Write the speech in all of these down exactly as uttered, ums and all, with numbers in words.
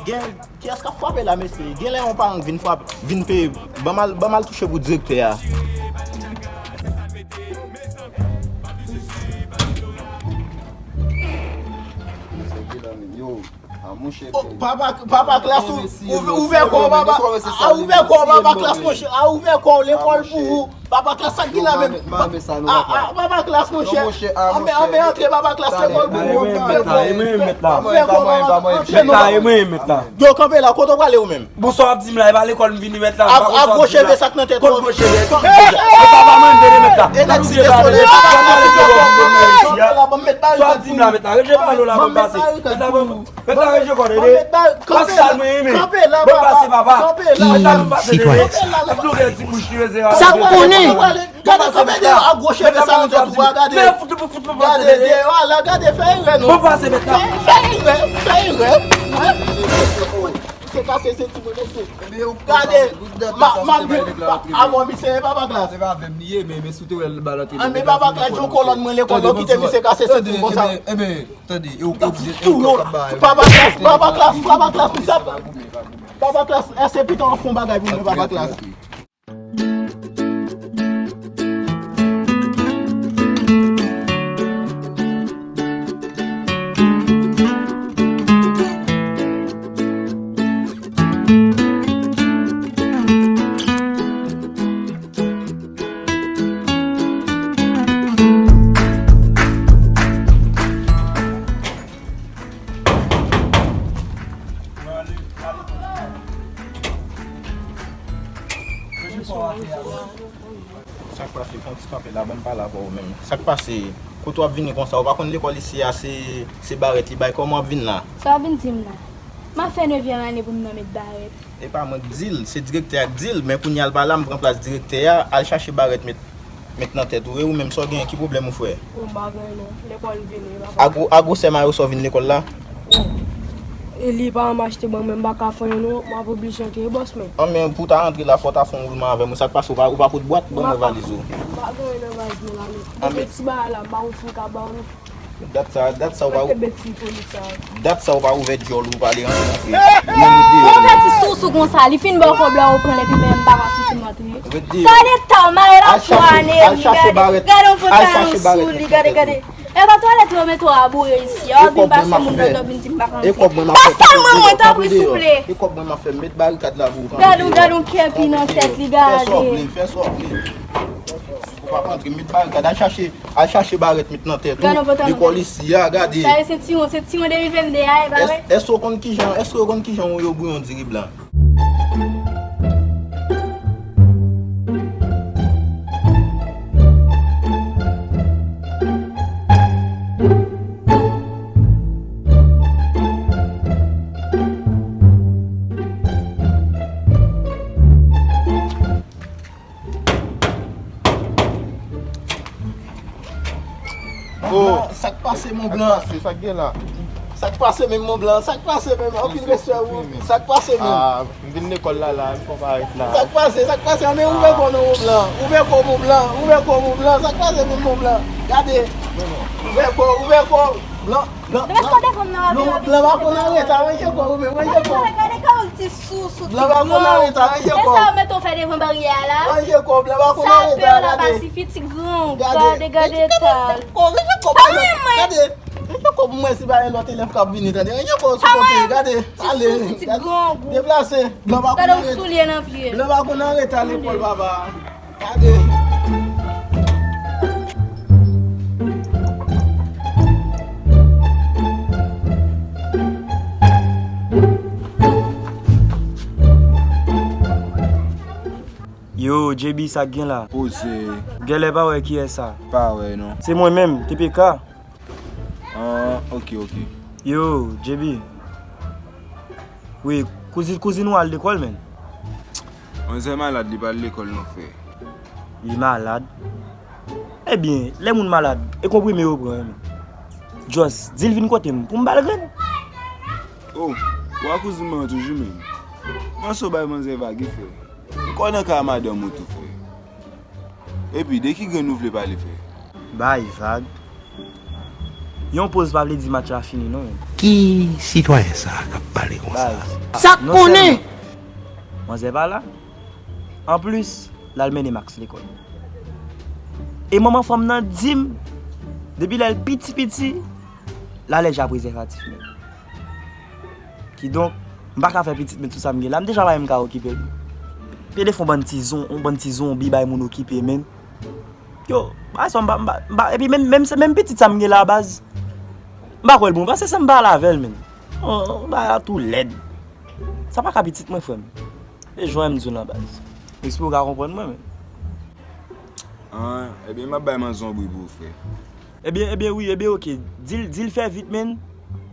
Gen, kiyès k ap frape la, mesye? Gen lè yon paran k vin frape, vin peye. Ban m al, ban m al touche pou direktè a. Yo, a monchè. Oh, papa, papa Klas, ou, ou, ouvè kò, papa. A, ouvè kò, papa Klas, monchè. A, ouvè kò, lekòl pou ou. Papa Klas, sa ki la menm? A, a, papa Klas, monchè. Anben, anben, antre, papa Klas, lekòl pou ou. Ouvè kò, papa. Antre non. Yo, kanpe la, kote w prale ou menm? Bon, sa w ap di m la, e pa lekòl m vini mèt la. A gwo cheve, sa k nan tèt ou. Kot gwo cheve? Papa, mwen, m vini mèt la. E nèg Site Solèy, papa Klas, sa w ap di m la mèt la, rete pale w la, ban m pase. Mèt la, rete kò, tande. Kanpe la, kanpe la, papa. Kanpe la. Mèt la, ban m pase, tande. Ap lonè ti bouch li, rete. Sa k konnen? Gade, kanpe deyò a gwo cheve sa nan tèt ou a, gade. Gade deyò a la, gade, fè erè non. Fè, fè erè, fè erè. Misye kase senti mwen, mesye. Gade, ma, ma, avan misye, e papa Klas. Se pa avè m li ye, men, men si w te wè l ba l antre. Anben papa Klas, yon kolòn mwen lekòl, yo kite misye kase senti m konsa. Enben, tande, e w oblije. Papa Klas, papa Klas, papa Klas, misye. Papa Klas, èske pita w ap fè yon bagay pou mwen, papa Klas? Sa k pase? Fè yon ti kanpe la, ban m pale avè w menm. Sa k pase? Kote w ap vini konsa? Ou pa konn lekòl isi a se, se barèt li bay? Kòman w ap vin la? Sa w ap vin di m la? M ap fè nevyèm ane pou m nan met barèt. E pa mwen k di l, se direktè a k di l, men kounye a l pa la, m pran plas direktè a, al chache barèt met, met nan tèt ou. E ou menm, sa w genyen, ki pwoblèm ou, frè? Bon, m pa gen anyen non, lekòl m vini, m pa. A gwo, a gwosè mayo sa w vin lekòl la? E li pa janm achte ban m, men m pa ka fè anyen non, m ap oblije antre, bòs mwen. Anben, pou w ta rantre la, fò w ta fè yon woulman avè m. Sa k pase, ou pa, ou pa pot bwat? Ban mwen valiz ou. M pa gen anyen nan valiz mwen la non. Anben, ti bagay la, m pa konn si m ka ba w non. Dat sa, dat sa ou pa, dat sa ou pa ouvè dyòl ou pale antre. Ou fè ti sousou konsa, li fin ba w kòb la, ou pran l epi menm m pa ka fouti m antre. Gade ta w, mayo la twa ane, gade, gade yon pantalon sou li, gade, gade. E pa twalèt ou mete w a boure isi a, w ap vin pase moun lòt, w ap vin di m pa ka antre. Pase l mwen, mwen, tanpri, souple. E kòb mwen m ap fè, met barikad la pou ou. Gade yon, gade yon kenpi nan tèt li, gade. Fè sa w vle, fè sa w vle. Ou p ap antre, met barikad, al chache. Al chache barèt met nan tèt ou. Lekòl isi a, gade. Sa e sentiwon, sentiwon de mil vennde a, e pa vre? Èske w konn kijan, èske w konn kijan yo bouyon diri blan? Oh. Blan, sa k pase, mon blan? Sa k pase, sa k gen la? Sa k pase menm, mon blan? Sa k pase menm? Anpil respè, wi. Sa k pase menm? Ah, m vin lekòl la, la, m fò parèt la. Sa k pase, sa k pase? Anben, ouvè kò non, mon blan. Ouvè kò, mon blan. Ouvè kò, mon blan. Sa k pase menm, mon blan? Gade. Ouvè kò, ouvè kò. Blan. Blan, blan, blan pa konn arete, ranje kò ou menm, ranje kò. Gade, gade kòman l ti sousou, ti gran. Blan pa konn arete, ranje kò. E sa yo mete w fè devan baryè a la? Ranje kò, blan pa konn arete, gade. Sapè la pa sifi, ti gran. Gade, gade eta l. Ranje kò, ranje kò, gade. Ranje kò pou mwen si pa gen lòt elèv k ap vini, tande. Ranje kò sou kote, gade. Ale, gade. Deplase. Blan pa konn arete. Gade yon soulye nan pye. Blan pa konn arete lekòl, papa. Gade. Yo, J B, sa k gen la? Poze. Genlè pa wè kiyès sa. Pa wè, non. Se mwen menm, T P K. Ah, ok, ok. Yo, J B. Wi, kouzin, kouzin ou al lekòl, menm? Manzè malad, li pa al lekòl non, frè. Li malad? Ebyen, lè moun malad, e konprime yo pran, menm. Just, di l vin kote m, pou m ba l grenn. Oh, ou a kouzin mwen an toujou, menm. Panse w bay manzè vag, wi, frè. Ou kò nan kay madanm ou tou, frè. Epi, de ki grenn ou vle pale, frè? Bay vag. Yon poz pa vle di match la fini non. Ki sitwayen sa k ap pale konsa? Baz. Sa k konnen? Manzè pa la. Anplis, l al mennen Max lekòl. E manman fanm nan di m, depi lè l piti piti, l alèji a prezèvatif menm. Kidonk, m pa ka fè pitit mwen tout sa m gen la. M deja pa menm ka okipe l. Pede fè yon bann ti zon, yon bann ti zonbi bay moun okipe menm. Yo, bagay sa m pa, m pa, m pa, epi menm, menm, menm pitit sa m gen la, baz. M pa kwè l bon, paske se m pale avè l, menm. Oh, bagay la tou lèd. Sa pa ka pitit mwen, frè m. E jwenn m di w nan baz. M espere w ka konprann mwen, men. An, ebyen, m ap bay manzè yon bri pou ou, frè. Ebyen, ebyen, wi, ebyen, oke. Di l, di l fè vit, men.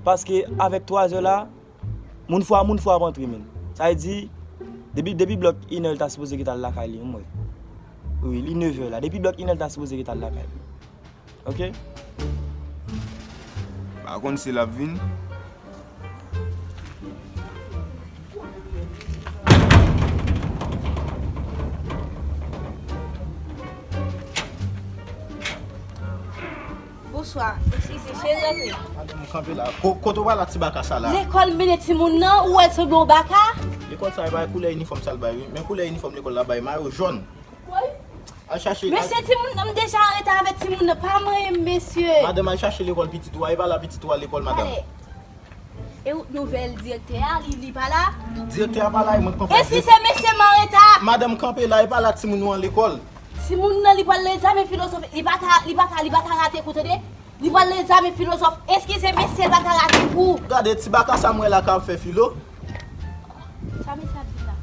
Paske avèk twa zè la, moun fou a, moun fou ap antre, men. Sa vle di, depi, depi blòk inè, l ta sipoze gentan al lakay li, m wè. Wi, li nevè la. Depi blòk inè, l ta sipoze gentan al lakay li. Oke? Pa konn si l ap vin. Bonswa. Eskize, cheri, rantre. Madanm, kanpe la. Ko-, kote w pral ak ti baka sa la? Lekòl mennen timoun nan, ou wè l sanble yon baka? Lekòl sa, e pa koulè inifòm sa l bay, wi. Men koulè inifòm lekòl la bay, mayo jòn. Al chache, al Mesye, timoun nan, m deja anreta avèk timoun nan. Pa manyen m, mesye. Madanm, al chache lekòl pitit ou a. E pa la pitit ou a lekòl, madanm. Talè. E ou nouvèl direktè a, li, li pa la? Direktè a pa la, e mwen k pran pòz. Eskize, mesye, m anreta. Madanm, kanpe la, e pa la timoun ou an lekòl. Timoun nan, li pral egzamen filozofik. Li pa ka, li pa ka, li pa ka rate kou, tande. Li pral egzamen filozòf. Eskize, mesye, l pa ka rate kou. Gade, ti baka sa m wè la k ap fè filo. Sa mesye ap di la?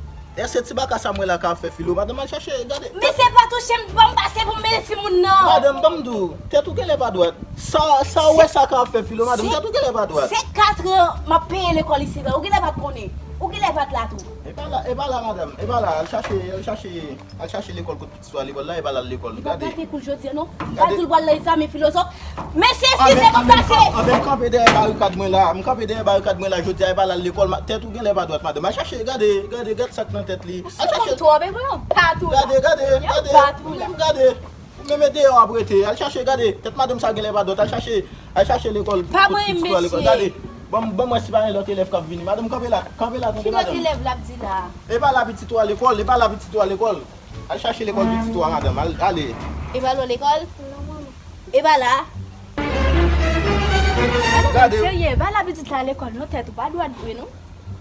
Èske ti baka sa m wè la k ap fè filo? Madanm, al chache, gade. Mesye, pa touche m, ban m pase pou m mennen timoun nan. Madanm, ban m di w, tèt ou genlè pa dwat. Sa, sa w wè sa k ap fè filo, madanm, tèt ou genlè pa dwat. Se kat an m ap peye lekòl isit la. Ou genlè pa t konnen. Ou genlè pa t la tou. E pa la, e pa la, madanm. E pa la, al chache, al chache, al chache lekòl kote pitit ou a lekòl la, e pa l al lekòl. Li p ap rate kou l jodi a, non. M pa di l pral nan egzamen filozòf. Mesye, eskize m, m pase. Anben, m kanpe dèyè barikad mwen la. M kanpe dèyè barikad mwen la jodi a, e pa l al lekòl. Tèt ou genlè pa dwat, madanm. Al chache, gade, gade, gade sa k nan tèt li. Al chache. Ou sou twòp, e vre, yon bat ou la. Gade, gade, gade. Yon bat ou la. Ou menm gade. Ou menm e deyò w ap rete. Al chache, gade. Tèt madanm sa genlè pa dwat. Al chache, al chache lekòl. Pa manyen m, mesye. Gade. Ban m, ban m wè si pa gen lòt elèv k ap vini. Madanm, kanpe la. Kanpe la, tande madanm. Ki lòt elèv l ap di la? E pa la pitit ou a lekòl, e pa la pitit ou a lekòl. Al chache lekòl pitit ou a, madanm. Al, ale. E pa la lekòl? E pa la. Madanm, serye, e pa la pitit la lekòl, non, tèt ou pa dwat vre, non.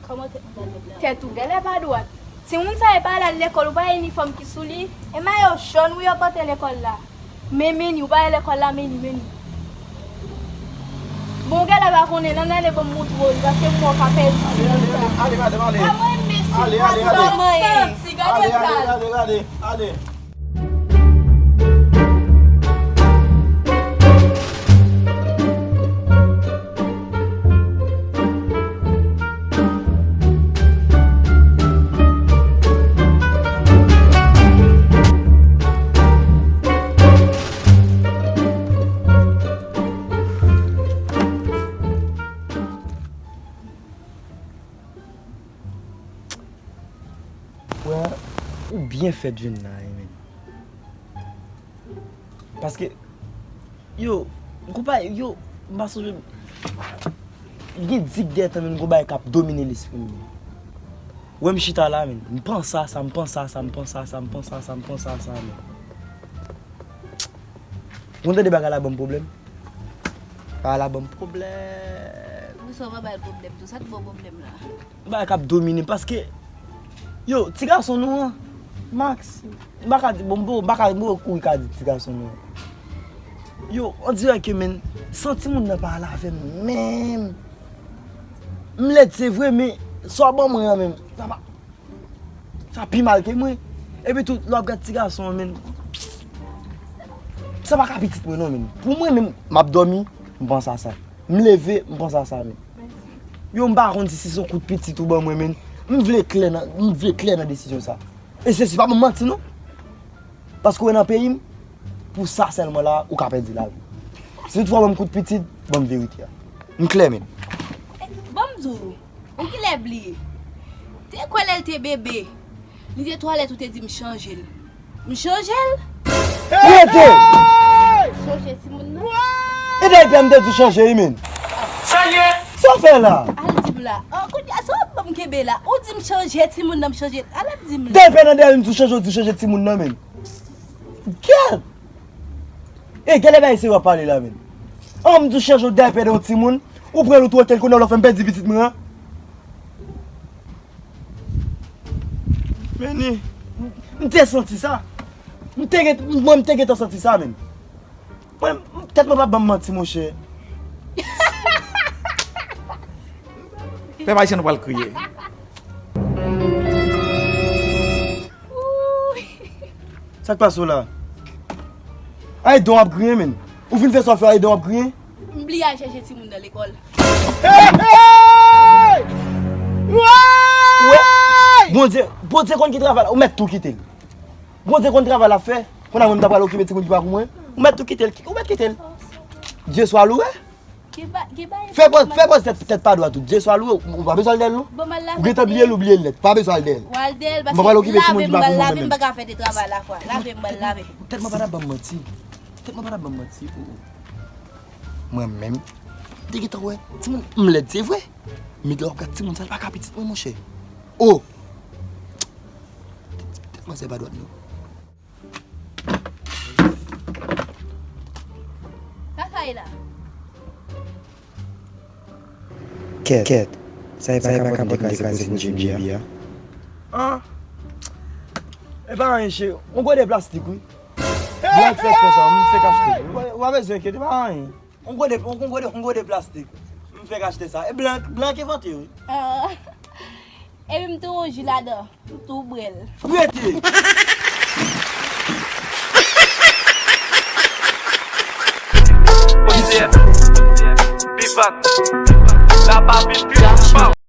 Kòman tèt ou pa dwat la? Tèt ou genlè pa dwat. Timoun sa e pa al lekòl, ou pa wè inifòm ki sou li? E mayo jòn wi yo pote lekòl la. Men, men, ou pa wè lekòl la, men, men. Bon, ou genlè pa konnen, nan, nan, ale ban m montre w li, paske m wè w ka pèdi timoun sa. Ale, ale, ale, ale, madanm, ale. Pa manyen m, mesye. Ale, ale, ale. Santi, gade kal. Ale, ale, ale, ale, ale. Wè, ou byen fèt vin la, wi, men. Paske, yo, konpay, yo, m pa sonje, gen dik dèyè tan, men, gon bagay k ap domine lespri m. Wè m chita la, men, m panse a sa, m panse a sa, m panse a sa, m panse a sa, m panse a sa, men. Ou tande bagay la ban m pwoblèm? Bagay la ban m pwoblèm. Poukisa w pa bay pwoblèm tou? Sa k ba w pwoblèm la? Bagay k ap domine m, paske, yo, ti gason nou an, Max, m pa ka di, bon, bon, m pa ka, bon, kouri ka di ti gason nou an. Yo, on dirè ke, men, san timoun nan pa ale avè m menm. M lèd, se vre, men sa w ban mwen an menm, sa pa, sa pi mal ke mwen. Epi tou, lè w ap gad ti gason an, men, sa pa ka pitit mwen non, men. Pou mwen menm, m ap dòmi, m panse a sa. M leve, m panse a sa, men. Yo, m pa konn si se yon kout pitit ou ban mwen, men. M vle klè nan, m vle klè nan desizyon sa. E se si pa ban m manti, non. Paske w wè nan peyi m, pou sa sèlman la, ou ka pèdi lavi. Si toutfwa w ban m kout pitit, ban m verite a. M klè, men. Ban m di w, ou genlè bliye. Te kwè lè l te bebe, li te twalèt ou te di m chanje l. M chanje l. Rete! Chanje timoun nan. E daypè m te di w chanje wi, men. Sa w fè la? Al di m la. Oh, kounye a, sa w ap ban m kenbe la? Ou di m chanje, timoun nan m chanje. Al ap di m la. Daypè nan dèyè m di w chanje, w di w chanje timoun nan, men. Gad! E, gade bagay serye w ap pale la, men. An, m di w chanje yon daypè de yon timoun, ou pran l ou twoke l, kounye a w fè m pèdi pitit mwen an. Men ni, m te santi sa. M te gen, mwen, m te gentan santi sa, men. Mwen, tèt mwen p ap ban m manti, monchè. Pèp ayisyen, nou pral kriye. Sa k pase w la? Aiden w ap griyen, men. Ou fin fè sa w fè, Aiden w ap griyen? M bliye al chèche timoun nan lekòl. Hey, hey! Woy! Bondye, Bondye konn ki travay la, ou mèt tou kite l. Bondye konn travay l ap fè. Kounye a mwen m ta pral okipe timoun ki pa pou mwen. Ou mèt tou kite l, ou mèt kite l. Dye swa louwe. Fè pòz, fè pòz tèt, tèt pa dwat ou. Dye swa louwe, ou pa bezwen al dèyè l non. Ou gentan bliye l, ou bliye l nèt. Pa bezwen al dèyè l. Mwen pral okipe timoun ki pa pou mwen menm. M pa ka fè de travay la fwa. Lave m, mwen lave. Tèt mwen pa t ap ban m manti. Tèt mwen pa t ap ban m manti. Mwen menm, m te gentan wè timoun m lèd, se vre. Men lè w ap gad timoun sa, l pa ka pitit mwen, monchè. Oh! Tèt manzè pa dwat non. Sa sa ye la? Kèt, kèt. Sa e pa kapòt m te kraze pou Jimmy a? Ah. E pa anyen, cheri. Yon gode plastik, wi. Blan k fèk fè sa, m fèk achte l, wi. Ou pa bezwen enkyete, pa anyen. Yon gode, yon gode, yon gode plastik. M fèk achte sa. E blan, blan k envante, wi. Ah. Epi m tou wouj ladan. M tou bwè l. Rete! Polisye, Bivac, la pa vin pi pa.